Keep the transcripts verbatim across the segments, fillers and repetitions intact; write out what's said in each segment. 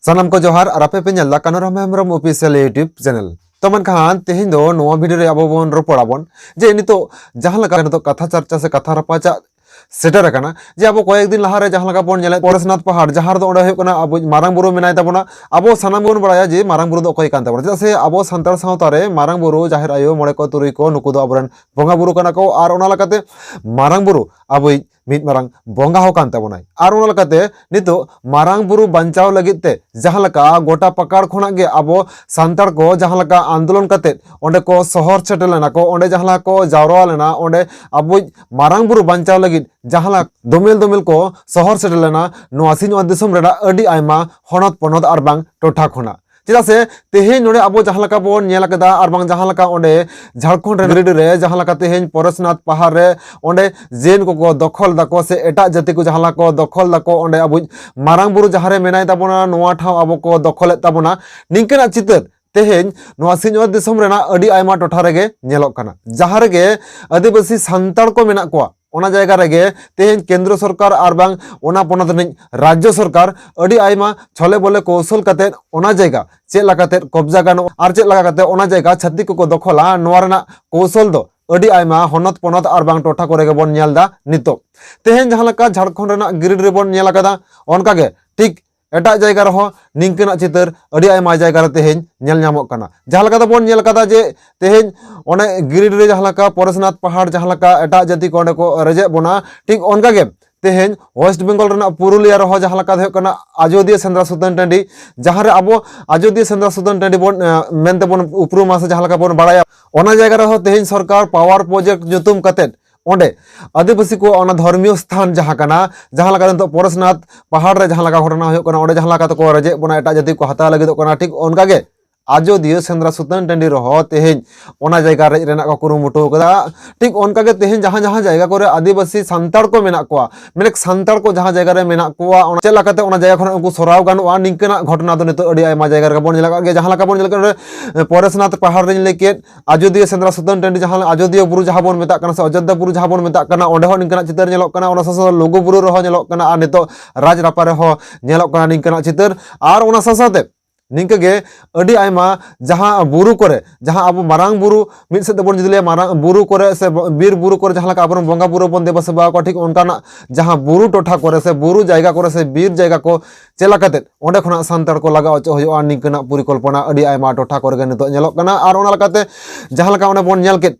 ᱥᱟᱱᱟᱢ ᱠᱚ ᱡᱚᱦᱟᱨ, ᱟᱨ ᱟᱯᱮ ᱯᱮ ᱧᱮᱞ ᱮᱫᱟ ᱠᱟᱱᱩᱨᱟᱢ ᱦᱮᱢᱵᱨᱚᱢ ᱚᱯᱷᱤᱥᱤᱭᱟᱞ YouTube ᱪᱮᱱᱮᱞ᱾ ᱛᱚ ᱢᱮᱱᱠᱷᱟᱱ ᱛᱮᱦᱮᱧ ᱫᱚ ᱱᱚᱣᱟ ᱵᱷᱤᱰᱤᱭᱳ ᱨᱮ ᱟᱵᱚ ᱵᱚᱱ ᱨᱚᱯᱚᱲ ᱟᱵᱚᱱ ᱡᱮ ᱱᱤᱛᱚᱜ ᱡᱟᱦᱟᱸ ᱞᱮᱠᱟ ᱱᱤᱛᱚᱜ ᱠᱟᱛᱷᱟ ᱪᱟᱨᱪᱟ ᱥᱮ ᱠᱟᱛᱷᱟ ᱨᱟᱯᱟᱪᱟᱜ ᱥᱮᱴᱮᱨ ᱟᱠᱟᱱᱟ, ᱡᱮ ᱟᱵᱚ ᱠᱚᱭᱮᱠ ᱫᱤᱱ ᱞᱟᱦᱟᱨᱮ ᱡᱟᱦᱟᱸ ᱞᱮᱠᱟ ᱵᱚᱱ ᱧᱮᱞᱮᱫ ᱯᱚᱨᱮᱥᱱᱟᱛᱷ ᱯᱟᱦᱟᱲ, ᱡᱟᱦᱟᱸ ᱨᱮᱫᱚ ᱚᱸᱰᱮ ᱦᱩᱭᱩᱜ ᱠᱟᱱᱟ ᱟᱵᱚ ᱢᱟᱨᱟᱝ ᱵᱩᱨᱩ ᱢᱮᱱᱟᱭ ᱛᱟᱵᱚᱱᱟ᱾ ᱟᱵᱚ ᱥᱟᱱᱟᱢ ᱜᱮᱵᱚᱱ ᱵᱟᱲᱟᱭᱟ ᱡᱮ ᱢᱟᱨᱟᱝ ᱵᱩᱨᱩ ᱫᱚ ᱚᱠᱚᱭ ᱠᱟᱱ ᱛᱟᱵᱚᱱᱟ, ᱪᱮᱫᱟᱜ ᱥᱮ ᱟᱵᱚ ᱥᱟᱱᱛᱟᱲ ᱥᱟᱶᱛᱟ ᱨᱮ ᱢᱟᱨᱟᱝ ᱵᱩᱨᱩ, ᱡᱟᱦᱮᱨ ᱟᱭᱳ, ᱢᱚᱬᱮ ᱠᱚ, ᱛᱩᱨᱩᱭ ᱠᱚ, ᱱᱩᱠᱩ ᱫᱚ ᱟᱵᱚᱨᱮᱱ ᱵᱚᱸᱜᱟ ᱵᱩᱨᱩ ᱠᱟᱱᱟ ᱠᱚ᱾ ᱟᱨ ᱚᱱᱟ ᱞᱮᱠᱟᱛᱮ ᱢᱟᱨᱟᱝ ᱵᱩᱨᱩ ᱟᱵᱚᱭᱤᱡ ᱢᱤᱫ ᱢᱟᱨᱟᱝ ᱵᱚᱸᱜᱟ ᱦᱚᱸ ᱠᱟᱱ ᱛᱟᱵᱚᱱᱟᱭ᱾ ᱟᱨ ᱚᱱᱟ ᱞᱮᱠᱟᱛᱮ ᱱᱤᱛᱚᱜ ᱢᱟᱨᱟᱝ ᱵᱩᱨᱩ ᱵᱟᱧᱪᱟᱣ ᱞᱟᱹᱜᱤᱫ ᱛᱮ ᱡᱟᱦᱟᱸ ᱞᱮᱠᱟ ᱜᱚᱴᱟ ᱯᱟᱠᱟᱲ ᱠᱷᱚᱱᱟᱜ ᱜᱮ ᱟᱵᱚ ᱥᱟᱱᱛᱟᱲ ᱠᱚ ᱡᱟᱦᱟᱸ ᱞᱮᱠᱟ ᱟᱱᱫᱳᱞᱚᱱ ᱠᱟᱛᱮᱫ ᱚᱸᱰᱮ ᱠᱚ ᱥᱚᱦᱚᱨ ᱥᱮᱴᱮᱨ ᱞᱮᱱᱟ ᱠᱚ, ᱚᱸᱰᱮ ᱡᱟᱦᱟᱸ ᱞᱮᱠᱟ ᱠᱚ ᱡᱟᱣᱨᱟ ᱞᱮᱱᱟ, ᱚᱸᱰᱮ ᱟᱵᱚᱭᱤᱡ ᱢᱟᱨᱟᱝ ᱵᱩᱨᱩ ᱵᱟᱧᱪᱟᱣ ᱞᱟᱹᱜᱤᱫ ᱡᱟᱦᱟᱸ ᱞᱮᱠᱟ ᱫᱚᱢᱮᱞ ᱫᱚᱢᱮᱞ ᱠᱚ ᱥᱚᱦᱚᱨ ᱥᱮᱴᱮᱨ ᱞᱮᱱᱟ ᱱᱚᱣᱟ ᱥᱤᱧᱚᱛ ᱫᱤᱥᱚᱢ ᱨᱮᱱᱟᱜ ᱟᱹᱰᱤ ᱟᱭᱢᱟ ᱦᱚᱱᱚᱛ ᱯᱚᱱᱚᱛ ᱟᱨ ᱵᱟᱝ ᱴᱚᱴᱷᱟ ᱠᱷᱚᱱᱟᱜ᱾ ᱪᱮᱫᱟᱜ ᱥᱮ ᱛᱮᱦᱮᱧ ᱱᱚᱰᱮ ᱟᱵᱚ ᱡᱟᱦᱟᱸ ᱞᱮᱠᱟ ᱵᱚᱱ ᱧᱮᱞ ᱟᱠᱟᱫᱟ ᱟᱨ ᱵᱟᱝ ᱡᱟᱦᱟᱸ ᱞᱮᱠᱟ ᱚᱸᱰᱮ ᱡᱷᱟᱲᱠᱷᱚᱸᱰ ᱨᱮ ᱜᱤᱨᱤᱰᱤ ᱨᱮ ᱡᱟᱦᱟᱸ ᱞᱮᱠᱟ ᱛᱮᱦᱮᱧ ᱯᱚᱨᱮᱥᱱᱟᱛᱷ ᱯᱟᱦᱟᱲ ᱨᱮ ᱚᱸᱰᱮ ᱡᱮᱱ ᱠᱚᱠᱚ ᱫᱚᱠᱷᱚᱞ ᱫᱟᱠᱚ ᱥᱮ ᱮᱴᱟᱜ ᱡᱟᱹᱛᱤ ᱠᱚ ᱡᱟᱦᱟᱸ ᱞᱮᱠᱟ ᱠᱚ ᱫᱚᱠᱷᱚᱞ ᱫᱟᱠᱚ, ᱚᱸᱰᱮ ᱟᱵᱚᱭᱤᱡ ᱢᱟᱨᱟᱝ ᱵᱩᱨᱩ ᱡᱟᱦᱟᱸ ᱨᱮ ᱢᱮᱱᱟᱭ ᱛᱟᱵᱚᱱᱟ, ᱱᱚᱣᱟ ᱴᱷᱟᱶ ᱟᱵᱚ ᱠᱚ ᱫᱚᱠᱷᱚᱞᱮᱫ ᱛᱟᱵᱚᱱᱟ, ᱱᱤᱝᱠᱟᱹᱱᱟᱜ ᱪᱤᱛᱟᱹᱨ ᱛᱮᱦᱮᱧ ᱱᱚᱣᱟ ᱥᱤᱧᱚᱛ ᱫᱤᱥᱚᱢ ᱨᱮᱱᱟᱜ ᱟᱹᱰᱤ ᱟᱭᱢᱟ ᱴᱚᱴᱷᱟ ᱨᱮᱜᱮ ᱧᱮᱞᱚᱜ ᱠᱟᱱᱟ᱾ ᱡᱟᱦᱟᱸ ᱨᱮᱜᱮ ᱟᱹᱫᱤᱵᱟᱹᱥᱤ ᱥᱟᱱᱛᱟᱲ ᱠᱚ ᱢᱮᱱᱟᱜ ᱠᱚᱣᱟ, ᱚᱱᱟ ᱡᱟᱭᱜᱟ ᱨᱮᱜᱮ ᱛᱮᱦᱮᱧ ᱠᱮᱱᱫᱨᱚ ᱥᱚᱨᱠᱟᱨ ᱟᱨ ᱵᱟᱝ ᱚᱱᱟ ᱯᱚᱱᱚᱛ ᱨᱤᱱᱤᱡ ᱨᱟᱡᱽᱡᱚ ᱥᱚᱨᱠᱟᱨ ᱟᱹᱰᱤ ᱟᱭᱢᱟ ᱪᱷᱚᱞᱮ ᱵᱚᱞᱮ ᱠᱳᱣᱥᱚᱞ ᱠᱟᱛᱮᱫ ᱚᱱᱟ ᱡᱟᱭᱜᱟ ᱪᱮᱫ ᱞᱮᱠᱟᱛᱮ ᱠᱚᱵᱡᱟ ᱜᱟᱱᱚᱜᱼᱟ ᱟᱨ ᱪᱮᱫ ᱞᱮᱠᱟ ᱠᱟᱛᱮ ᱚᱱᱟ ᱡᱟᱭᱜᱟ ᱪᱷᱟᱹᱛᱤᱠ ᱠᱚᱠᱚ ᱫᱚᱠᱷᱚᱞᱟ, ᱱᱚᱣᱟ ᱨᱮᱱᱟᱜ ᱠᱳᱣᱥᱚᱞ ᱫᱚ ᱟᱹᱰᱤ ᱟᱭᱢᱟ ᱦᱚᱱᱚᱛ ᱯᱚᱱᱚᱛ ᱟᱨ ᱵᱟᱝ ᱴᱚᱴᱷᱟ ᱠᱚᱨᱮ ᱜᱮᱵᱚᱱ ᱧᱮᱞ ᱮᱫᱟ ᱱᱤᱛᱚᱜ᱾ ᱛᱮᱦᱮᱧ ᱡᱟᱦᱟᱸ ᱞᱮᱠᱟ ᱡᱷᱟᱲᱠᱷᱚᱸᱰ ᱨᱮᱱᱟᱜ ᱜᱤᱨᱤᱰᱤ ᱨᱮᱵᱚᱱ ᱧᱮᱞ ᱟᱠᱟᱫᱟ, ᱚᱱᱠᱟᱜᱮ ᱴᱷᱤᱠ ᱮᱴᱟᱜ ᱡᱟᱭᱜᱟ ᱨᱮᱦᱚᱸ ᱱᱤᱝᱠᱟᱹᱱᱟᱜ ᱪᱤᱛᱟᱹᱨ ᱟᱹᱰᱤ ᱟᱭᱢᱟ ᱡᱟᱭᱜᱟ ᱨᱮ ᱛᱮᱦᱮᱧ ᱧᱮᱞ ᱧᱟᱢᱚᱜ ᱠᱟᱱᱟ᱾ ᱡᱟᱦᱟᱸ ᱞᱮᱠᱟ ᱫᱚᱵᱚᱱ ᱧᱮᱞ ᱟᱠᱟᱫᱟ ᱡᱮ ᱛᱮᱦᱮᱧ ᱚᱱᱮ ᱜᱤᱨᱤᱰᱤ ᱨᱮ ᱡᱟᱦᱟᱸ ᱞᱮᱠᱟ ᱯᱚᱨᱮᱥᱱᱟᱛᱷ ᱯᱟᱦᱟᱲ ᱡᱟᱦᱟᱸ ᱞᱮᱠᱟ ᱮᱴᱟᱜ ᱡᱟᱹᱛᱤ ᱠᱚ ᱚᱸᱰᱮ ᱠᱚ ᱨᱮᱡᱮᱫ ᱵᱚᱱᱟ, ᱴᱷᱤᱠ ᱚᱱᱠᱟᱜᱮ ᱛᱮᱦᱮᱧ ᱳᱭᱮᱥᱴ ᱵᱮᱝᱜᱚᱞ ᱨᱮᱱᱟᱜ ᱯᱩᱨᱩᱞᱤᱭᱟ ᱨᱮᱦᱚᱸ ᱡᱟᱦᱟᱸ ᱞᱮᱠᱟ ᱫᱚ ᱦᱩᱭᱩᱜ ᱠᱟᱱᱟ ᱟᱡᱚᱫᱤᱭᱟᱹ ᱥᱮᱸᱫᱽᱨᱟ ᱥᱩᱛᱟᱹᱱ ᱴᱟᱺᱰᱤ, ᱡᱟᱦᱟᱸ ᱨᱮ ᱟᱵᱚ ᱟᱡᱚᱫᱤᱭᱟᱹ ᱥᱮᱸᱫᱽᱨᱟ ᱥᱩᱛᱟᱹᱱ ᱴᱟᱺᱰᱤ ᱵᱚᱱ, ᱮ, ᱢᱮᱱᱛᱮ ᱵᱚᱱ ᱩᱯᱨᱩᱢᱟ ᱥᱮ ᱡᱟᱦᱟᱸ ᱞᱮᱠᱟ ᱵᱚᱱ ᱵᱟᱲᱟᱭᱟ, ᱚᱱᱟ ᱡᱟᱭᱜᱟ ᱨᱮᱦᱚᱸ ᱛᱮᱦᱮᱧ ᱥᱚᱨᱠᱟᱨ ᱯᱟᱣᱟᱨ ᱯᱨᱚᱡᱮᱠᱴ ᱧᱩᱛᱩᱢ ᱠᱟᱛᱮᱫ ᱚᱸᱰᱮ ᱟᱹᱫᱤᱵᱟᱹᱥᱤ ᱠᱚᱣᱟᱜ ᱚᱱᱟ ᱫᱷᱚᱨᱢᱤᱭᱚ ᱥᱛᱷᱟᱱ ᱡᱟᱦᱟᱸ ᱠᱟᱱᱟ, ᱡᱟᱦᱟᱸ ᱞᱮᱠᱟ ᱱᱤᱛᱚᱜ ᱯᱚᱨᱮᱥᱱᱟᱛᱷ ᱯᱟᱦᱟᱲ ᱨᱮ ᱡᱟᱦᱟᱸ ᱞᱮᱠᱟ ᱜᱷᱚᱴᱚᱱᱟ ᱦᱩᱭᱩᱜ ᱠᱟᱱᱟ, ᱚᱸᱰᱮ ᱡᱟᱦᱟᱸ ᱞᱮᱠᱟ ᱛᱮᱠᱚ ᱨᱮᱡᱮᱫ ᱵᱚᱱᱟ, ᱮᱴᱟᱜ ᱡᱟᱹᱛᱤ ᱠᱚ ᱦᱟᱛᱟᱣ ᱞᱟᱹᱜᱤᱫᱚᱜ ᱠᱟᱱᱟ, ᱴᱷᱤᱠ ᱚᱱᱠᱟ ᱜᱮ ᱟᱡᱚᱫᱤᱭᱟᱹ ᱥᱮᱸᱫᱽᱨᱟ ᱥᱩᱛᱟᱹᱱ ᱴᱟᱺᱰᱤ ᱨᱮᱦᱚᱸ ᱛᱮᱦᱮᱧ ᱚᱱᱟ ᱡᱟᱭᱜᱟ ᱨᱮᱡ ᱨᱮᱱᱟᱜ ᱠᱚ ᱠᱩᱨᱩᱢᱩᱴᱩ ᱟᱠᱟᱫᱟ᱾ ᱴᱷᱤᱠ ᱚᱱᱠᱟ ᱜᱮ ᱛᱮᱦᱮᱧ ᱡᱟᱦᱟᱸ ᱡᱟᱦᱟᱸ ᱡᱟᱭᱜᱟ ᱠᱚᱨᱮ ᱟᱹᱫᱤᱵᱟᱹᱥᱤ ᱥᱟᱱᱛᱟᱲ ᱠᱚ ᱢᱮᱱᱟᱜ ᱠᱚᱣᱟ, ᱢᱟᱱᱮ ᱥᱟᱱᱛᱟᱲ ᱠᱚ ᱡᱟᱦᱟᱸ ᱡᱟᱭᱜᱟ ᱨᱮ ᱢᱮᱱᱟᱜ ᱠᱚᱣᱟ, ᱚᱱᱟ ᱪᱮᱫ ᱞᱮᱠᱟᱛᱮ ᱚᱱᱟ ᱡᱟᱭᱜᱟ ᱠᱷᱚᱱᱟᱜ ᱩᱱᱠᱩ ᱥᱚᱨᱟᱣ ᱜᱟᱱᱚᱜᱼᱟ, ᱱᱤᱝᱠᱟᱹᱱᱟᱜ ᱜᱷᱚᱴᱚᱱᱟ ᱫᱚ ᱱᱤᱛᱚᱜ ᱟᱹᱰᱤ ᱟᱭᱢᱟ ᱡᱟᱭᱜᱟ ᱨᱮᱜᱮ ᱵᱚᱱ ᱧᱮᱞ ᱟᱠᱟᱫ ᱜᱮᱭᱟ᱾ ᱡᱟᱦᱟᱸ ᱞᱮᱠᱟ ᱵᱚᱱ ᱧᱮᱞ ᱠᱟᱱᱟ ᱱᱚᱰᱮ, ᱯᱚᱨᱮᱥᱱᱟᱛᱷ ᱯᱟᱦᱟᱲ ᱨᱮᱧ ᱞᱟᱹᱭ ᱠᱮᱫ, ᱟᱡᱚᱫᱤᱭᱟᱹ ᱥᱮᱸᱫᱽᱨᱟ ᱥᱩᱛᱟᱹᱱ ᱴᱟᱺᱰᱤ, ᱡᱟᱦᱟᱸ ᱟᱡᱚᱫᱤᱭᱟᱹ ᱵᱩᱨᱩ ᱡᱟᱦᱟᱸ ᱵᱚᱱ ᱢᱮᱛᱟᱜ ᱠᱟᱱᱟ ᱥᱮ ᱚᱡᱳᱫᱽᱫᱷᱟ ᱵᱩᱨᱩ ᱡᱟᱦᱟᱸ ᱵᱚᱱ ᱢᱮᱛᱟᱜ ᱠᱟᱱᱟ, ᱚᱸᱰᱮ ᱦᱚᱸ ᱱᱤᱝᱠᱟᱱᱟᱜ ᱪᱤᱛᱟᱹᱨ ᱧᱮᱞᱚᱜ ᱠᱟᱱᱟ᱾ ᱚᱱᱟ ᱥᱟᱶ ᱥᱟᱶᱛᱮ ᱞᱩᱜᱩ ᱵᱩᱨᱩ ᱨᱮᱦᱚᱸ ᱧᱮᱞᱚᱜ ᱠᱟᱱᱟ, ᱟᱨ ᱱᱤᱛᱚᱜ ᱨᱟᱡᱽ ᱨᱟᱯᱟ ᱨᱮᱦᱚᱸ ᱧᱮᱞᱚᱜ ᱠᱟᱱᱟ ᱱᱤᱝᱠᱟᱱᱟᱜ ᱪᱤᱛᱟᱹᱨ᱾ ᱟᱨ ᱚᱱᱟ ᱥᱟᱶ ᱥᱟᱶᱛᱮ ᱱᱤᱝᱠᱟᱹ ᱜᱮ ᱟᱹᱰᱤ ᱟᱭᱢᱟ ᱡᱟᱦᱟᱸ ᱵᱩᱨᱩ ᱠᱚᱨᱮ, ᱡᱟᱦᱟᱸ ᱟᱵᱚ ᱢᱟᱨᱟᱝ ᱵᱩᱨᱩ, ᱢᱤᱫ ᱥᱮᱫ ᱛᱮᱵᱚᱱ ᱡᱩᱫᱤ ᱞᱟᱹᱭᱟ ᱢᱟᱨᱟᱝ ᱵᱩᱨᱩ ᱠᱚᱨᱮ ᱥᱮ ᱵᱤᱨ ᱵᱩᱨᱩ ᱠᱚᱨᱮ ᱡᱟᱦᱟᱸ ᱞᱮᱠᱟ ᱟᱵᱚᱨᱮᱱ ᱵᱚᱸᱜᱟ ᱵᱩᱨᱩ ᱵᱚᱱ ᱫᱮᱵᱟ ᱥᱮᱵᱟ ᱟᱠᱚᱣᱟ, ᱴᱷᱤᱠ ᱚᱱᱠᱟᱱᱟᱜ ᱡᱟᱦᱟᱸ ᱵᱩᱨᱩ ᱴᱚᱴᱷᱟ ᱠᱚᱨᱮ ᱥᱮ ᱵᱩᱨᱩ ᱡᱟᱭᱜᱟ ᱠᱚᱨᱮ ᱥᱮ ᱵᱤᱨ ᱡᱟᱭᱜᱟ ᱠᱚ ᱪᱮᱫ ᱞᱮᱠᱟᱛᱮ ᱚᱸᱰᱮ ᱠᱷᱚᱱᱟᱜ ᱥᱟᱱᱛᱟᱲ ᱠᱚ ᱞᱟᱜᱟ ᱚᱪᱚᱜ ᱦᱩᱭᱩᱜᱼᱟ, ᱱᱤᱝᱠᱟᱹᱱᱟᱜ ᱯᱚᱨᱤᱠᱚᱞᱯᱚᱱᱟ ᱟᱹᱰᱤ ᱟᱭᱢᱟ ᱴᱚᱴᱷᱟ ᱠᱚᱨᱮ ᱜᱮ ᱱᱤᱛᱚᱜ ᱧᱮᱞᱚᱜ ᱠᱟᱱᱟ᱾ ᱟᱨ ᱚᱱᱟ ᱞᱮᱠᱟᱛᱮ ᱡᱟᱦᱟᱸ ᱞᱮᱠᱟ ᱚᱸᱰᱮ ᱵᱚᱱ ᱧᱮᱞ ᱠᱮᱫ,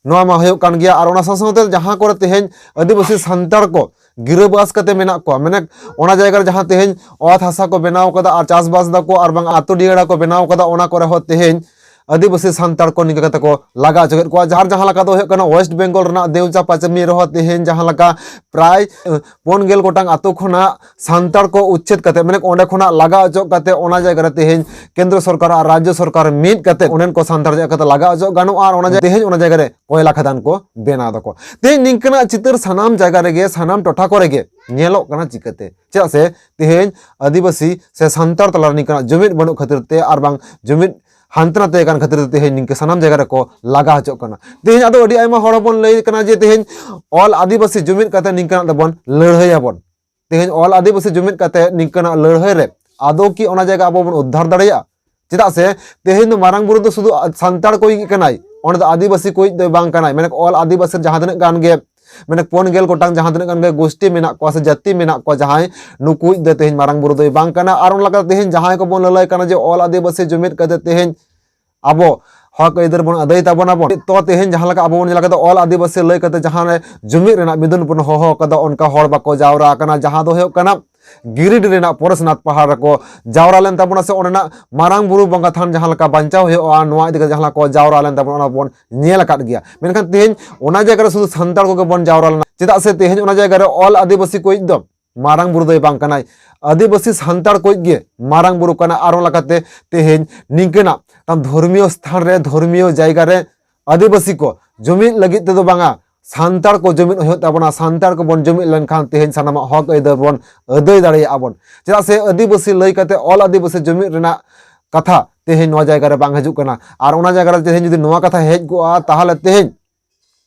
ᱱᱚᱣᱟ ᱢᱟ ᱦᱩᱭᱩᱜ ᱠᱟᱱ ᱜᱮᱭᱟ᱾ ᱟᱨ ᱚᱱᱟ ᱥᱟᱶ ᱥᱟᱶᱛᱮ ᱡᱟᱦᱟᱸ ᱠᱚᱨᱮ ᱛᱮᱦᱮᱧ ᱟᱹᱫᱤᱵᱟᱹᱥᱤ ᱥᱟᱱᱛᱟᱲ ᱠᱚ ᱜᱤᱨᱟᱹᱵᱟᱥ ᱠᱟᱛᱮ ᱢᱮᱱᱟᱜ ᱠᱚᱣᱟ, ᱢᱟᱱᱮ ᱚᱱᱟ ᱡᱟᱭᱜᱟ ᱨᱮ ᱡᱟᱦᱟᱸ ᱛᱮᱦᱮᱧ ᱚᱛ ᱦᱟᱥᱟ ᱠᱚ ᱵᱮᱱᱟᱣ ᱠᱟᱫᱟ ᱟᱨ ᱪᱟᱥᱵᱟᱥ ᱫᱟᱠᱚ ᱟᱨ ᱵᱟᱝ ᱟᱛᱳ ᱰᱤᱦᱟᱹᱲᱟ ᱠᱚ ᱵᱮᱱᱟᱣ ᱠᱟᱫᱟ, ᱚᱱᱟ ᱠᱚᱨᱮ ᱦᱚᱸ ᱛᱮᱦᱮᱧ ᱟᱹᱫᱤᱵᱟᱹᱥᱤ ᱥᱟᱱᱛᱟᱲ ᱠᱚ ᱱᱤᱝᱠᱟ ᱠᱟᱛᱮ ᱠᱚ ᱞᱟᱜᱟ ᱦᱚᱪᱚ ᱠᱮᱫ ᱠᱚᱣᱟ᱾ ᱡᱟᱦᱟᱸ ᱡᱟᱦᱟᱸ ᱞᱮᱠᱟ ᱫᱚ ᱦᱩᱭᱩᱜ ᱠᱟᱱᱟ ᱳᱭᱮᱥᱴ ᱵᱮᱝᱜᱚᱞ ᱨᱮᱱᱟᱜ ᱫᱮᱣᱪᱟ ᱯᱟᱪᱮᱢᱤ ᱨᱮᱦᱚᱸ ᱛᱮᱦᱮᱧ ᱡᱟᱦᱟᱸ ᱞᱮᱠᱟ ᱯᱨᱟᱭ, ᱮ, ᱯᱩᱱ ᱜᱮᱞ ᱜᱚᱴᱟᱝ ᱟᱛᱳ ᱠᱷᱚᱱᱟᱜ ᱥᱟᱱᱛᱟᱲ ᱠᱚ ᱩᱪᱪᱷᱮᱫ ᱠᱟᱛᱮ, ᱢᱟᱱᱮ ᱚᱸᱰᱮ ᱠᱷᱚᱱᱟᱜ ᱞᱟᱜᱟ ᱚᱪᱚᱜ ᱠᱟᱛᱮ ᱚᱱᱟ ᱡᱟᱭᱜᱟ ᱨᱮ ᱛᱮᱦᱮᱧ ᱠᱮᱱᱫᱨᱚ ᱥᱚᱨᱠᱟᱨ ᱟᱨ ᱨᱟᱡᱽᱡᱚ ᱥᱚᱨᱠᱟᱨ ᱢᱤᱫ ᱠᱟᱛᱮ ᱚᱸᱰᱮᱱ ᱠᱚ ᱥᱟᱱᱛᱟᱲ ᱪᱮᱫ ᱠᱟᱛᱮ ᱞᱟᱜᱟ ᱚᱪᱚᱜ ᱜᱟᱱᱚᱜᱼᱟ ᱟᱨ ᱚᱱᱟ ᱡᱟᱭᱜᱟ ᱛᱮᱦᱮᱧ ᱚᱱᱟ ᱡᱟᱭᱜᱟ ᱨᱮ ᱠᱚᱭᱞᱟ ᱠᱷᱟᱫᱟᱱ ᱠᱚ ᱵᱮᱱᱟᱣ ᱫᱟᱠᱚ᱾ ᱛᱮᱦᱮᱧ ᱱᱤᱝᱠᱟᱹᱱᱟᱜ ᱪᱤᱛᱟᱹᱨ ᱥᱟᱱᱟᱢ ᱡᱟᱭᱜᱟ ᱨᱮᱜᱮ, ᱥᱟᱱᱟᱢ ᱴᱚᱴᱷᱟ ᱠᱚᱨᱮ ᱜᱮ ᱧᱮᱞᱚᱜ ᱠᱟᱱᱟ᱾ ᱪᱤᱠᱟᱹᱛᱮ? ᱪᱮᱫᱟᱜ ᱥᱮ ᱛᱮᱦᱮᱧ ᱟᱹᱫᱤᱵᱟᱹᱥᱤ ᱥᱮ ᱥᱟᱱᱛᱟᱲ ᱛᱟᱞᱟ ᱨᱮ ᱱᱤᱝᱠᱟᱹᱱᱟᱜ ᱡᱩᱢᱤᱫ ᱵᱟᱹᱱᱩᱜ ᱠᱷᱟᱹᱛᱤᱨ ᱛᱮ ᱟᱨ ᱵᱟᱝ ᱡᱩᱢᱤᱫ ᱦᱟᱱᱛᱮ ᱱᱟᱛᱮ ᱟᱠᱟᱱ ᱠᱷᱟᱹᱛᱤᱨ ᱛᱮ ᱛᱮᱦᱮᱧ ᱱᱤᱝᱠᱟᱹ ᱥᱟᱱᱟᱢ ᱡᱟᱭᱜᱟ ᱨᱮᱠᱚ ᱞᱟᱜᱟ ᱦᱚᱪᱚᱜ ᱠᱟᱱᱟ᱾ ᱛᱮᱦᱮᱧ ᱟᱫᱚ ᱟᱹᱰᱤ ᱟᱭᱢᱟ ᱦᱚᱲ ᱵᱚᱱ ᱞᱟᱹᱭ ᱠᱟᱱᱟ ᱡᱮ ᱛᱮᱦᱮᱧ ᱚᱞ ᱟᱹᱫᱤᱵᱟᱹᱥᱤ ᱡᱩᱢᱤᱫ ᱠᱟᱛᱮ ᱱᱤᱝᱠᱟᱹᱱᱟᱜ ᱫᱚᱵᱚᱱ ᱞᱟᱹᱲᱦᱟᱹᱭᱟᱵᱚᱱ᱾ ᱛᱮᱦᱮᱧ ᱚᱞ ᱟᱹᱫᱤᱵᱟᱹᱥᱤ ᱡᱩᱢᱤᱫ ᱠᱟᱛᱮ ᱱᱤᱝᱠᱟᱹᱱᱟᱜ ᱞᱟᱹᱲᱦᱟᱹᱭ ᱨᱮ ᱟᱫᱚ ᱠᱤ ᱚᱱᱟ ᱡᱟᱭᱜᱟ ᱟᱵᱚ ᱵᱚᱱ ᱩᱫᱽᱫᱷᱟᱨ ᱫᱟᱲᱮᱭᱟᱜᱼᱟ? ᱪᱮᱫᱟᱜ ᱥᱮ ᱛᱮᱦᱮᱧ ᱫᱚ ᱢᱟᱨᱟᱝ ᱵᱩᱨᱩ ᱫᱚ ᱥᱩᱫᱷᱩ ᱥᱟᱱᱛᱟᱲ ᱠᱚᱭᱤᱡ ᱠᱟᱱᱟᱭ, ᱚᱸᱰᱮ ᱫᱚ ᱟᱹᱫᱤᱵᱟᱹᱥᱤ ᱠᱚᱭᱤᱡ ᱫᱚᱭ ᱵᱟᱝ ᱠᱟᱱᱟᱭ᱾ ᱢᱟᱱᱮ ᱚᱞ ᱟᱹᱫᱤᱵᱟᱹᱥᱤ ᱡᱟᱦᱟᱸ ᱛᱤᱱᱟᱹᱜ ᱜᱟᱱ ᱜᱮ, ᱢᱟᱱᱮ ᱯᱩᱱ ᱜᱮᱞ ᱜᱚᱴᱟᱝ ᱡᱟᱦᱟᱸ ᱛᱤᱱᱟᱹᱜ ᱜᱟᱱ ᱜᱮ ᱜᱳᱥᱴᱤ ᱢᱮᱱᱟᱜ ᱠᱚᱣᱟ ᱥᱮ ᱡᱟᱹᱛᱤ ᱢᱮᱱᱟᱜ ᱠᱚᱣᱟ, ᱡᱟᱦᱟᱸᱭ ᱱᱩᱠᱩᱭᱤᱡ ᱫᱚ ᱛᱮᱦᱮᱧ ᱢᱟᱨᱟᱝ ᱵᱩᱨᱩ ᱫᱚᱭ ᱵᱟᱝ ᱠᱟᱱᱟ᱾ ᱟᱨ ᱚᱱᱟ ᱞᱮᱠᱟᱛᱮ ᱛᱮᱦᱮᱧ ᱡᱟᱦᱟᱸᱭ ᱠᱚᱵᱚᱱ ᱞᱟᱹᱞᱟᱹᱭ ᱠᱟᱱᱟ ᱡᱮ ᱚᱞ ᱟᱹᱫᱤᱵᱟᱹᱥᱤ ᱡᱩᱢᱤᱫ ᱠᱟᱛᱮ ᱛᱮᱦᱮᱧ ᱟᱵᱚ ᱦᱚᱠ ᱟᱹᱭᱫᱟᱹᱨ ᱵᱚᱱ ᱟᱹᱫᱟᱹᱭ ᱛᱟᱵᱚᱱᱟᱵᱚᱱ᱾ ᱛᱚ ᱛᱮᱦᱮᱧ ᱡᱟᱦᱟᱸ ᱞᱮᱠᱟ ᱟᱵᱚ ᱵᱚᱱ ᱧᱮᱞ ᱠᱟᱫᱟ, ᱚᱞ ᱟᱹᱫᱤᱵᱟᱹᱥᱤ ᱞᱟᱹᱭ ᱠᱟᱛᱮ ᱡᱟᱦᱟᱸ ᱨᱮ ᱡᱩᱢᱤᱫ ᱨᱮᱱᱟᱜ ᱢᱤᱫᱩᱱ ᱵᱚᱱ ᱦᱚᱦᱚ ᱠᱟᱫᱟ, ᱚᱱᱠᱟ ᱦᱚᱲ ᱵᱟᱠᱚ ᱡᱟᱣᱨᱟ ᱟᱠᱟᱱᱟ᱾ ᱡᱟᱦᱟᱸ ᱫᱚ ᱦᱩᱭᱩᱜ ᱠᱟᱱᱟ ᱜᱤᱨᱤᱰᱤ ᱨᱮᱱᱟᱜ ᱯᱚᱨᱮᱥᱱᱟᱛᱷ ᱯᱟᱦᱟᱲ ᱨᱮᱠᱚ ᱡᱟᱣᱨᱟ ᱞᱮᱱ ᱛᱟᱵᱚᱱᱟ, ᱥᱮ ᱚᱸᱰᱮᱱᱟᱜ ᱢᱟᱨᱟᱝ ᱵᱩᱨᱩ ᱵᱚᱸᱜᱟ ᱛᱷᱟᱱ ᱡᱟᱦᱟᱸ ᱞᱮᱠᱟ ᱵᱟᱧᱪᱟᱣ ᱦᱩᱭᱩᱜᱼᱟ, ᱱᱚᱣᱟ ᱤᱫᱤ ᱠᱟᱛᱮ ᱡᱟᱦᱟᱸ ᱞᱮᱠᱟ ᱠᱚ ᱡᱟᱣᱨᱟ ᱞᱮᱱ ᱛᱟᱵᱚᱱᱟ, ᱚᱱᱟ ᱵᱚᱱ ᱧᱮᱞ ᱟᱠᱟᱫ ᱜᱮᱭᱟ᱾ ᱢᱮᱱᱠᱷᱟᱱ ᱛᱮᱦᱮᱧ ᱚᱱᱟ ᱡᱟᱭᱜᱟ ᱨᱮ ᱥᱩᱫᱷᱩ ᱥᱟᱱᱛᱟᱲ ᱠᱚᱜᱮ ᱵᱚᱱ ᱡᱟᱣᱨᱟ ᱞᱮᱱᱟ᱾ ᱪᱮᱫᱟᱜ ᱥᱮ ᱛᱮᱦᱮᱧ ᱚᱱᱟ ᱡᱟᱭᱜᱟ ᱨᱮ ᱚᱞ ᱟᱹᱫᱤᱵᱟᱹᱥᱤ ᱠᱚᱭᱤᱡ ᱫᱚ ᱢᱟᱨᱟᱝ ᱵᱩᱨᱩ ᱫᱚᱭ ᱵᱟᱝ ᱠᱟᱱᱟᱭ᱾ ᱟᱹᱫᱤᱵᱟᱹᱥᱤ ᱥᱟᱱᱛᱟᱲ ᱠᱚ ᱜᱮ ᱢᱟᱨᱟᱝ ᱵᱩᱨᱩ ᱠᱟᱱᱟ᱾ ᱟᱨ ᱚᱱᱟ ᱞᱮᱠᱟᱛᱮ ᱛᱮᱦᱮᱧ ᱱᱤᱝᱠᱟᱹᱱᱟᱜ ᱛᱟᱢ ᱫᱷᱚᱨᱢᱤᱭᱚ ᱥᱛᱷᱟᱱ ᱨᱮ, ᱫᱷᱚᱨᱢᱤᱭᱚ ᱡᱟᱭᱜᱟ ᱨᱮ ᱟᱹᱫᱤᱵᱟᱹᱥᱤ ᱠᱚ ᱡᱩᱢᱤᱫ ᱞᱟᱹᱜᱤᱫ ᱛᱮᱫᱚ ᱵᱟᱝᱟ, ᱥᱟᱱᱛᱟᱲ ᱠᱚ ᱡᱩᱢᱤᱫ ᱦᱩᱭᱩᱜ ᱛᱟᱵᱚᱱᱟ᱾ ᱥᱟᱱᱛᱟᱲ ᱠᱚᱵᱚᱱ ᱡᱩᱢᱤᱫ ᱞᱮᱱᱠᱷᱟᱱ ᱛᱮᱦᱮᱧ ᱥᱟᱱᱟᱢᱟᱜ ᱦᱚᱠ ᱟᱹᱭᱫᱟᱹᱨ ᱵᱚᱱ ᱟᱹᱫᱟᱹᱭ ᱫᱟᱲᱮᱭᱟᱜᱼᱟ ᱵᱚᱱ᱾ ᱪᱮᱫᱟᱜ ᱥᱮ ᱟᱹᱫᱤᱵᱟᱹᱥᱤ ᱞᱟᱹᱭ ᱠᱟᱛᱮ ᱚᱞ ᱟᱹᱫᱤᱵᱟᱹᱥᱤ ᱡᱩᱢᱤᱫ ᱨᱮᱱᱟᱜ ᱠᱟᱛᱷᱟ ᱛᱮᱦᱮᱧ ᱱᱚᱣᱟ ᱡᱟᱭᱜᱟ ᱨᱮ ᱵᱟᱝ ᱦᱤᱡᱩᱜ ᱠᱟᱱᱟ᱾ ᱟᱨ ᱚᱱᱟ ᱡᱟᱭᱜᱟ ᱨᱮ ᱛᱮᱦᱮᱧ ᱡᱩᱫᱤ ᱱᱚᱣᱟ ᱠᱟᱛᱷᱟ ᱦᱮᱡ ᱠᱚᱜᱼᱟ, ᱛᱟᱦᱚᱞᱮ ᱛᱮᱦᱮᱧ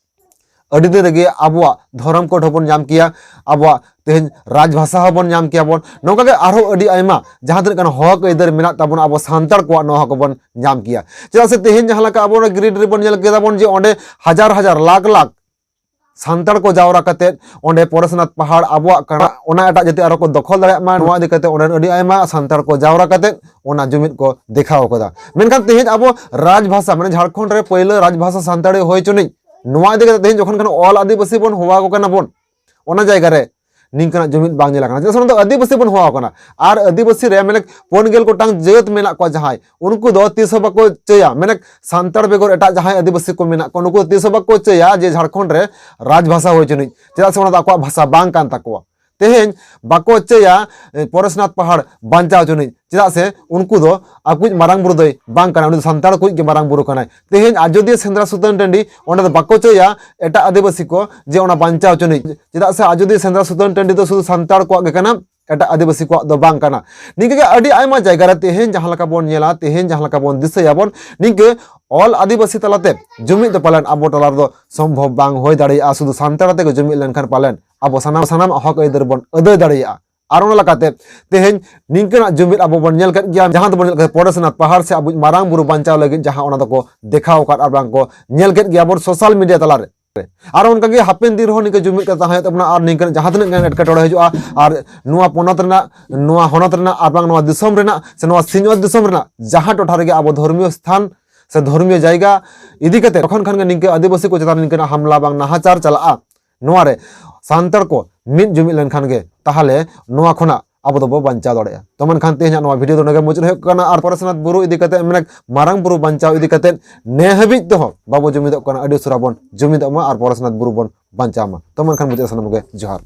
ᱟᱹᱰᱤ ᱫᱤᱱ ᱨᱮᱜᱮ ᱟᱵᱚᱣᱟᱜ ᱫᱷᱚᱨᱚᱢ ᱠᱳᱰ ᱦᱚᱸᱵᱚᱱ ᱧᱟᱢ ᱠᱮᱭᱟ, ᱟᱵᱚᱣᱟᱜ ᱛᱮᱦᱮᱧ ᱨᱟᱡᱽᱵᱷᱟᱥᱟ ᱦᱚᱸᱵᱚᱱ ᱧᱟᱢ ᱠᱮᱭᱟ ᱵᱚᱱ᱾ ᱱᱚᱝᱠᱟ ᱜᱮ ᱟᱨᱦᱚᱸ ᱟᱹᱰᱤ ᱟᱭᱢᱟ ᱡᱟᱦᱟᱸ ᱛᱤᱱᱟᱹᱜ ᱜᱟᱱ ᱦᱚᱠ ᱟᱹᱭᱫᱟᱹᱨ ᱢᱮᱱᱟᱜ ᱛᱟᱵᱚᱱᱟ ᱟᱵᱚ ᱥᱟᱱᱛᱟᱲ ᱠᱚᱣᱟᱜ, ᱱᱚᱣᱟ ᱦᱚᱸ ᱵᱚᱱ ᱧᱟᱢ ᱠᱮᱭᱟ᱾ ᱪᱮᱫᱟᱜ ᱥᱮ ᱛᱮᱦᱮᱧ ᱡᱟᱦᱟᱸ ᱞᱮᱠᱟ ᱟᱵᱚ ᱚᱱᱟ ᱜᱨᱤᱰ ᱨᱮᱵᱚᱱ ᱧᱮᱞ ᱠᱮᱫᱟ ᱵᱚᱱ ᱡᱮ ᱚᱸᱰᱮ ᱦᱟᱡᱟᱨ ᱦᱟᱡᱟᱨ ᱞᱟᱠᱷ ᱞᱟᱠᱷ ᱥᱟᱱᱛᱟᱲ ᱠᱚ ᱡᱟᱣᱨᱟ ᱠᱟᱛᱮᱫ ᱚᱸᱰᱮ ᱯᱚᱨᱮᱥᱱᱟᱛᱷ ᱯᱟᱦᱟᱲ ᱟᱵᱚᱣᱟᱜ ᱠᱟᱱᱟ, ᱚᱱᱟ ᱮᱴᱟᱜ ᱡᱟᱹᱛᱤ ᱟᱨᱚ ᱠᱚ ᱫᱚᱠᱷᱚᱞ ᱫᱟᱲᱮᱭᱟᱜ ᱢᱟ, ᱱᱚᱣᱟ ᱤᱫᱤ ᱠᱟᱛᱮᱫ ᱚᱸᱰᱮ ᱟᱹᱰᱤ ᱟᱭᱢᱟ ᱥᱟᱱᱛᱟᱲ ᱠᱚ ᱡᱟᱣᱨᱟ ᱠᱟᱛᱮᱫ ᱚᱱᱟ ᱡᱩᱢᱤᱫ ᱠᱚ ᱫᱮᱠᱷᱟᱣ ᱠᱟᱫᱟ᱾ ᱢᱮᱱᱠᱷᱟᱱ ᱛᱮᱦᱮᱧ ᱟᱵᱚ ᱨᱟᱡᱽᱵᱷᱟᱥᱟ, ᱢᱟᱱᱮ ᱡᱷᱟᱲᱠᱷᱚᱸᱰ ᱨᱮ ᱯᱳᱭᱞᱳ ᱨᱟᱡᱽᱵᱷᱟᱥᱟ ᱥᱟᱱᱛᱟᱲᱤ ᱦᱩᱭ ᱦᱚᱪᱚᱱᱤᱡ, ᱱᱚᱣᱟ ᱤᱫᱤ ᱠᱟᱛᱮᱫ ᱛᱮᱦᱮᱧ ᱡᱚᱠᱷᱚᱱ ᱠᱷᱟᱱ ᱚᱞ ᱟᱹᱫᱤᱵᱟᱹᱥᱤ ᱵᱚᱱ ᱦᱚᱦᱚᱣᱟ ᱠᱚ ᱠᱟᱱᱟ ᱵᱚᱱ, ᱚᱱᱟ ᱡᱟᱭᱜᱟ ᱨᱮ ᱱᱤᱝᱠᱟᱱᱟᱜ ᱡᱩᱢᱤᱫ ᱵᱟᱝ ᱧᱮᱞ ᱟᱠᱟᱱᱟ᱾ ᱪᱮᱫᱟᱜ ᱥᱮ ᱚᱱᱟ ᱫᱚ ᱟᱹᱫᱤᱵᱟᱹᱥᱤ ᱵᱚᱱ ᱦᱚᱦᱚᱣᱟ ᱠᱟᱱᱟ᱾ ᱟᱨ ᱟᱹᱫᱤᱵᱟᱹᱥᱤ ᱨᱮ ᱢᱟᱱᱮ ᱯᱩᱱ ᱜᱮᱞ ᱜᱚᱴᱟᱝ ᱡᱟᱹᱛ ᱢᱮᱱᱟᱜ ᱠᱚᱣᱟ ᱡᱟᱦᱟᱸᱭ, ᱩᱱᱠᱩ ᱫᱚ ᱛᱤᱥ ᱦᱚᱸ ᱵᱟᱠᱚ ᱪᱟᱹᱭᱟ, ᱢᱟᱱᱮ ᱥᱟᱱᱛᱟᱲ ᱵᱮᱜᱚᱨ ᱮᱴᱟᱜ ᱡᱟᱦᱟᱸᱭ ᱟᱹᱫᱤᱵᱟᱹᱥᱤ ᱠᱚ ᱢᱮᱱᱟᱜ ᱠᱚᱣᱟ, ᱩᱱᱠᱩ ᱫᱚ ᱛᱤᱥ ᱦᱚᱸ ᱵᱟᱠᱚ ᱪᱟᱹᱭᱟ ᱡᱮ ᱡᱷᱟᱲᱠᱷᱚᱸᱰ ᱨᱮ ᱨᱟᱡᱽᱵᱷᱟᱥᱟ ᱦᱩᱭ ᱦᱚᱪᱚᱱᱤᱡ᱾ ᱪᱮᱫᱟᱜ ᱥᱮ ᱚᱱᱟ ᱫᱚ ᱟᱠᱚᱣᱟᱜ ᱵᱷᱟᱥᱟ ᱵᱟᱝ ᱠᱟᱱ ᱛᱟᱠᱚᱣᱟ᱾ ᱛᱮᱦᱮᱧ ᱵᱟᱠᱚ ᱪᱟᱹᱭᱟ, ᱮ, ᱯᱚᱨᱮᱥᱱᱟᱛᱷ ᱯᱟᱦᱟᱲ ᱵᱟᱧᱪᱟᱣ ᱦᱚᱪᱚᱱᱤᱡ᱾ ᱪᱮᱫᱟᱜ ᱥᱮ ᱩᱱᱠᱩ ᱫᱚ ᱟᱠᱚᱭᱤᱡ ᱢᱟᱨᱟᱝ ᱵᱩᱨᱩ ᱫᱚᱭ ᱵᱟᱝ ᱠᱟᱱᱟ, ᱩᱱᱤ ᱫᱚ ᱥᱟᱱᱛᱟᱲ ᱠᱚᱭᱤᱡ ᱜᱮ ᱢᱟᱨᱟᱝ ᱵᱩᱨᱩ ᱠᱟᱱᱟᱭ᱾ ᱛᱮᱦᱮᱧ ᱟᱡᱚᱫᱤᱭᱟᱹ ᱥᱮᱸᱫᱽᱨᱟ ᱥᱩᱛᱟᱹᱱ ᱴᱟᱺᱰᱤ, ᱚᱸᱰᱮ ᱫᱚ ᱵᱟᱠᱚ ᱪᱟᱹᱭᱟ ᱮᱴᱟᱜ ᱟᱹᱫᱤᱵᱟᱹᱥᱤ ᱠᱚ ᱡᱮ ᱚᱱᱟ ᱵᱟᱧᱪᱟᱣ ᱦᱚᱪᱚᱱᱤᱡ᱾ ᱪᱮᱫᱟᱜ ᱥᱮ ᱟᱡᱚᱫᱤᱭᱟᱹ ᱥᱮᱸᱫᱽᱨᱟ ᱥᱩᱛᱟᱹᱱ ᱴᱟᱺᱰᱤ ᱫᱚ ᱥᱩᱫᱷᱩ ᱥᱟᱱᱛᱟᱲ ᱠᱚᱣᱟᱜ ᱜᱮ ᱠᱟᱱᱟ, ᱮᱴᱟᱜ ᱟᱹᱫᱤᱵᱟᱹᱥᱤ ᱠᱚᱣᱟᱜ ᱫᱚ ᱵᱟᱝ ᱠᱟᱱᱟ᱾ ᱱᱤᱝᱠᱟᱹ ᱜᱮ ᱟᱹᱰᱤ ᱟᱭᱢᱟ ᱡᱟᱭᱜᱟ ᱨᱮ ᱛᱮᱦᱮᱧ ᱡᱟᱦᱟᱸ ᱞᱮᱠᱟ ᱵᱚᱱ ᱧᱮᱞᱟ, ᱛᱮᱦᱮᱧ ᱡᱟᱦᱟᱸ ᱞᱮᱠᱟ ᱵᱚᱱ ᱫᱤᱥᱟᱹᱭᱟᱵᱚᱱ, ᱱᱤᱝᱠᱟᱹ ᱚᱞ ᱟᱹᱫᱤᱵᱟᱹᱥᱤ ᱛᱟᱞᱟᱛᱮ ᱡᱩᱢᱤᱫ ᱫᱚ ᱯᱟᱞᱮᱱ ᱟᱵᱚ ᱛᱟᱞᱟ ᱨᱮᱫᱚ ᱥᱚᱢᱵᱷᱚᱵ ᱵᱟᱝ ᱦᱩᱭ ᱫᱟᱲᱮᱭᱟᱜᱼᱟ᱾ ᱥᱩᱫᱷᱩ ᱥᱟᱱᱛᱟᱲ ᱟᱛᱮ ᱜᱮ ᱡᱩᱢᱤᱫ ᱞᱮᱱᱠᱷᱟᱱ ᱯᱟᱞᱮᱱ ᱟᱵᱚ ᱥᱟᱱᱟᱢ, ᱥᱟᱱᱟᱢᱟᱜ ᱦᱚᱠ ᱟᱹᱭᱫᱟᱹᱨ ᱵᱚᱱ ᱟᱹᱫᱟᱹᱭ ᱫᱟᱲᱮᱭᱟᱜᱼᱟ᱾ ᱟᱨ ᱚᱱᱟ ᱞᱮᱠᱟᱛᱮ ᱛᱮᱦᱮᱧ ᱱᱤᱝᱠᱟᱹᱱᱟᱜ ᱡᱩᱢᱤᱫ ᱟᱵᱚ ᱵᱚᱱ ᱧᱮᱞ ᱠᱮᱫ ᱜᱮᱭᱟ, ᱡᱟᱦᱟᱸ ᱫᱚᱵᱚᱱ ᱧᱮᱞ ᱠᱮᱫ ᱯᱚᱨᱮᱥᱱᱟᱛᱷ ᱯᱟᱦᱟᱲ ᱥᱮ ᱟᱵᱚ ᱢᱟᱨᱟᱝ ᱵᱩᱨᱩ ᱵᱟᱧᱪᱟᱣ ᱞᱟᱹᱜᱤᱫ ᱡᱟᱦᱟᱸ ᱚᱱᱟ ᱫᱚᱠᱚ ᱫᱮᱠᱷᱟᱣ ᱟᱠᱟᱫ ᱟᱨ ᱵᱟᱝ ᱠᱚ ᱧᱮᱞ ᱠᱮᱫ ᱜᱮᱭᱟ ᱵᱚᱱ ᱥᱳᱥᱟᱞ ᱢᱤᱰᱤᱭᱟ ᱛᱟᱞᱟᱨᱮ᱾ ᱟᱨ ᱚᱱᱠᱟᱜᱮ ᱦᱟᱯᱮᱱ ᱫᱤᱱ ᱨᱮᱦᱚᱸ ᱱᱤᱝᱠᱟᱹ ᱡᱩᱢᱤᱫ ᱠᱟᱛᱮ ᱛᱟᱦᱮᱸ ᱦᱩᱭᱩᱜ ᱛᱟᱵᱚᱱᱟ᱾ ᱟᱨ ᱱᱤᱝᱠᱟᱹ ᱡᱟᱦᱟᱸ ᱛᱤᱱᱟᱹᱜ ᱜᱟᱱ ᱮᱴᱠᱮᱴᱚᱬᱮ ᱦᱤᱡᱩᱜᱼᱟ, ᱟᱨ ᱱᱚᱣᱟ ᱯᱚᱱᱚᱛ ᱨᱮᱱᱟᱜ, ᱱᱚᱣᱟ ᱦᱚᱱᱚᱛ ᱨᱮᱱᱟᱜ, ᱟᱨ ᱵᱟᱝ ᱱᱚᱣᱟ ᱫᱤᱥᱚᱢ ᱨᱮᱱᱟᱜ ᱥᱮ ᱱᱚᱣᱟ ᱥᱤᱧᱚᱛ ᱫᱤᱥᱚᱢ ᱨᱮᱱᱟᱜ ᱡᱟᱦᱟᱸ ᱴᱚᱴᱷᱟ ᱨᱮᱜᱮ ᱟᱵᱚ ᱫᱷᱚᱨᱢᱤᱭᱚ ᱥᱛᱷᱟᱱ ᱥᱮ ᱫᱷᱚᱨᱢᱤᱭᱚ ᱡᱟᱭᱜᱟ ᱤᱫᱤ ᱠᱟᱛᱮ ᱛᱚᱠᱷᱚᱱ ᱠᱷᱟᱱ ᱜᱮ ᱱᱤᱝᱠᱟᱹ ᱟᱹᱫᱤᱵᱟᱹᱥᱤ ᱠᱚ ᱪᱮᱛᱟᱱ ᱱᱤᱝᱠᱟᱹᱱᱟᱜ ᱦᱟᱢᱞᱟ ᱵᱟᱝ ᱱᱟᱦᱟᱪᱟᱨ ᱪᱟᱞᱟᱜᱼᱟ, ᱱᱚᱣᱟ ᱨᱮ ᱥᱟᱱᱛᱟᱲ ᱠᱚ ᱢᱤᱫ ᱡᱩᱢᱤᱫ ᱞᱮᱱᱠᱷᱟᱱ ᱜᱮ ᱛᱟᱦᱚᱞᱮ ᱱᱚᱣᱟ ᱠᱷᱚᱱᱟᱜ ᱟᱵᱚ ᱫᱚᱵᱚ ᱵᱟᱧᱪᱟᱣ ᱫᱟᱲᱮᱭᱟᱜᱼᱟ᱾ ᱛᱚ ᱢᱮᱱᱠᱷᱟᱱ ᱛᱮᱦᱮᱧᱟᱜ ᱱᱚᱣᱟ ᱵᱷᱤᱰᱤᱭᱳ ᱫᱚ ᱱᱚᱰᱮ ᱜᱮ ᱢᱩᱪᱟᱹᱫ ᱦᱩᱭᱩᱜ ᱠᱟᱱᱟ᱾ ᱟᱨ ᱯᱚᱨᱮᱥᱱᱟᱛᱷ ᱵᱩᱨᱩ ᱤᱫᱤ ᱠᱟᱛᱮ, ᱢᱟᱱᱮ ᱢᱟᱨᱟᱝ ᱵᱩᱨᱩ ᱵᱟᱧᱪᱟᱣ ᱤᱫᱤ ᱠᱟᱛᱮ ᱱᱮ ᱦᱟᱹᱵᱤᱡ ᱛᱮᱦᱚᱸ ᱵᱟᱵᱚ ᱡᱩᱢᱤᱫᱚᱜ ᱠᱟᱱᱟ᱾ ᱟᱹᱰᱤ ᱩᱥᱟᱹᱨᱟ ᱵᱚᱱ ᱡᱩᱢᱤᱫᱚᱜ ᱢᱟ ᱟᱨ ᱯᱚᱨᱮᱥᱱᱟᱛᱷ ᱵᱩᱨᱩ ᱵᱚᱱ ᱵᱟᱧᱪᱟᱣ ᱢᱟ᱾ ᱛᱚ ᱢᱮᱱᱠᱷᱟᱱ ᱢᱩᱪᱟᱹᱫ ᱥᱟᱱᱟᱢ ᱠᱚᱜᱮ ᱡᱚᱦᱟᱨ᱾